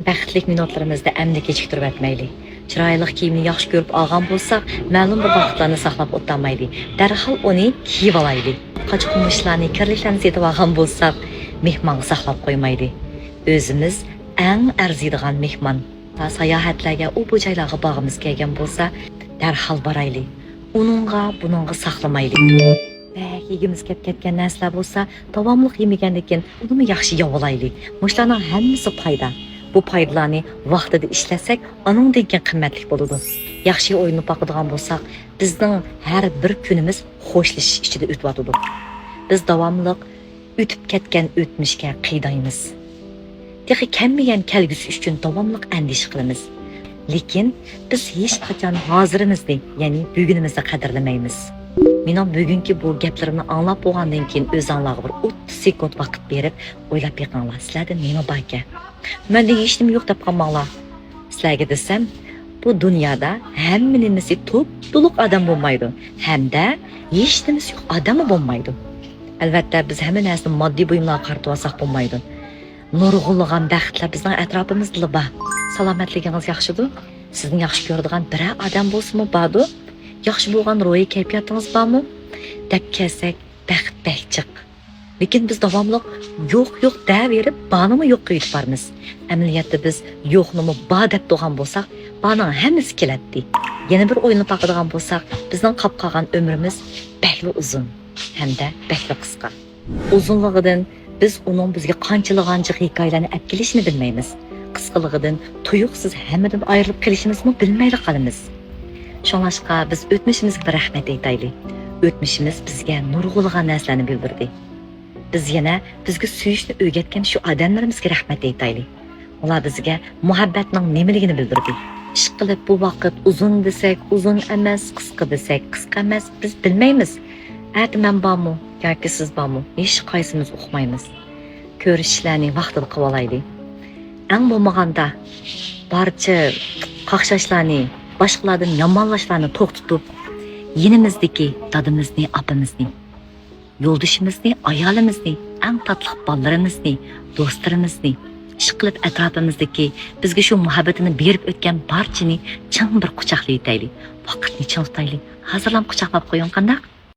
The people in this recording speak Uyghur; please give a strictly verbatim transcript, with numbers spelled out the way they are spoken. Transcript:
بەختلىك مىنۇتلىرىمىزنى ئەمدى كېچىكتۈرۈۋەتمەيلى. چىرايلىق كىيىمنى ياخشى كۆرۈپ ئالغان بولساق، مەلۇم بىر ۋاقىتلارنى ساقلاپ ئولتۇرمايلى. دەرھال ئۇنى كىيىۋالايلى. قاچا-قۇمۇچلارنى، كىرلىكلەرنى سېتىۋالغان بولساق، مېھمانغا ساقلاپ قويمايلى. ئۆزىمىز ئەڭ ئەرزىيدىغان مېھمان. ساياھەتلەرگە، ئۇ بۇ جايلارغا بارغىمىز كەلگەن بولسا، دەرھال بارايلى. ئۇنىڭغا، بۇنىڭغا ساقلىمايلى. بەك يېگۈمىز كەپ كەتكەن نەرسىلەر بولسا، داۋاملىق يېمىگەندىن كېيىن ئۇنىمۇ ياخشى يەۋالايلى. مۇشۇلارنىڭ ھەممىسى پايدا. بۇ پايدىلارنى ۋاقتىدا ئىشلەتسەك، ئانىڭدىن كېيىن قىممەتلىك بولىدۇ. ياخشى ئويلىنىپ باقىدىغان بولساق، بىزنىڭ ھەر بىر كۈنىمىز خوشلىشىش ئىچىدە ئۆتۈۋاتىدۇ. بىز داۋاملىق ئۆتۈپ كەتكەن ئۆتمۈشكە قىينايمىز. تېخى كەلمىگەن كەلگۈسى ئۈچۈن داۋاملىق ئەندىشە قىلىمىز. لېكىن بىز ھېچقاچان ھازىرىمىزنى، يەنى بۈگۈنىمىزنى قەدىرلىمەيمىز. مېنىڭ بۈگۈنكى بۇ گەپلىرىمنى ئاڭلاپ بولغاندىن كېيىن ئۆزۈڭلارغا بىر ئوتتۇز سېكۇنت ۋاقىت بېرىپ ئويلاپ بېقىڭلار، سىلەردە نېمە باركەن؟ مەندە ھېچنېمە يوق دەپ قالماڭلار. سىلەرگە دېسەم، بۇ دۇنيادا ھەممە نېمىسى توپتولۇق ئادەم بولمايدۇ ھەمدە ھېچنېمىسى يوق ئادەممۇ بولمايدۇ. ئەلۋەتتە، بىز ھەممە نەرسىنى ماددىي بۇيۇملارغا قارىتىۋالساق بولمايدۇ. نۇرغۇنلىغان بەختلەر بىزنىڭ ئەتراپىمىزدىلا بار. سالامەتلىكىڭىز ياخشىدۇ؟ سىزنى ياخشى كۆرىدىغان بىرەر ئادەم بولسىمۇ باردۇ؟ ياخشى بولغان روھىي كەيپىياتىڭىز بارمۇ؟ دەپ كەلسەك، بەخت بەك جىق. لېكىن بىز داۋاملىق يوق، يوق دەۋېرىپ، بارنىمۇ يوق قىلىۋېتىپ بارىمىز. ئەمەلىيەتتە بىز يوقنىمۇ بار دەپ تۇرغان بولساق، بارنىڭ ھەممىسى كېلەتتى. يەنە بىر ئويلىنىپ باقىدىغان بولساق، بىزنىڭ قاپ قالغان ئۆمرىمىز بەكلا ئۇزۇن ھەمدە بەكلا قىسقا. ئۇزۇنلۇقىدىن بىز ئۇنىڭ بىزگە قانچىلىغان جىق ھېكايىلەرنى ئەپ كېلىشىنى بىلمەيمىز. قىسقىلىقىدىن تۇيۇقسىز ھەممىدىن ئايرىلىپ قېلىشىمىزمۇ بىلمەيلا قالىمىز. شۇڭلاشقا بىز ئۆتمۈشىمىزگە بىر رەھمەت ئېيتايلى. ئۆتمۈشىمىز بىزگە نۇرغۇنلىغان نەرسىلەرنى بىلدۈردى. بىز يەنە بىزگە سۆيۈشنى ئۆگەتكەن شۇ ئادەملىرىمىزگە رەھمەت ئېيتايلى. ئۇلار بىزگە مۇھەببەتنىڭ نېمىلىكىنى بىلدۈردى. ئىشقىلىپ، بۇ ۋاقىت ئۇزۇن دېسەك ئۇزۇن ئەمەس، قىسقا دېسەك قىسقا ئەمەس، بىز بىلمەيمىز. ئەتە مەن بارمۇ ياكى سىز بارمۇ، ھېچقايسىمىز ئۇقمايمىز. كۆرۈشۈشلەرنى ۋاقتىدا قىلىۋالايلى. ئەڭ بولمىغاندا بارچە قاقشاشلارنى، باشقىلاردىن يامانلاشلارنى توختىتىپ، يېنىمىزدىكى دادىمىزنى، ئاپىمىزنى، يولدىشىمىزنى، ئايالىمىزنى، ئەڭ تاتلىق بالىلىرىمىزنى، دوستلىرىمىزنى، ئىشقىلىپ ئەتراپىمىزدىكى بىزگە شۇ مۇھەببىتىنى بېرىپ ئۆتكەن بارچىنى چىڭ بىر قۇچاقلىۋېتەيلى. ۋاقىتنى چىڭ تۇتايلى. ھازىرلام قۇچاقلاپ قويۇڭ، قانداق؟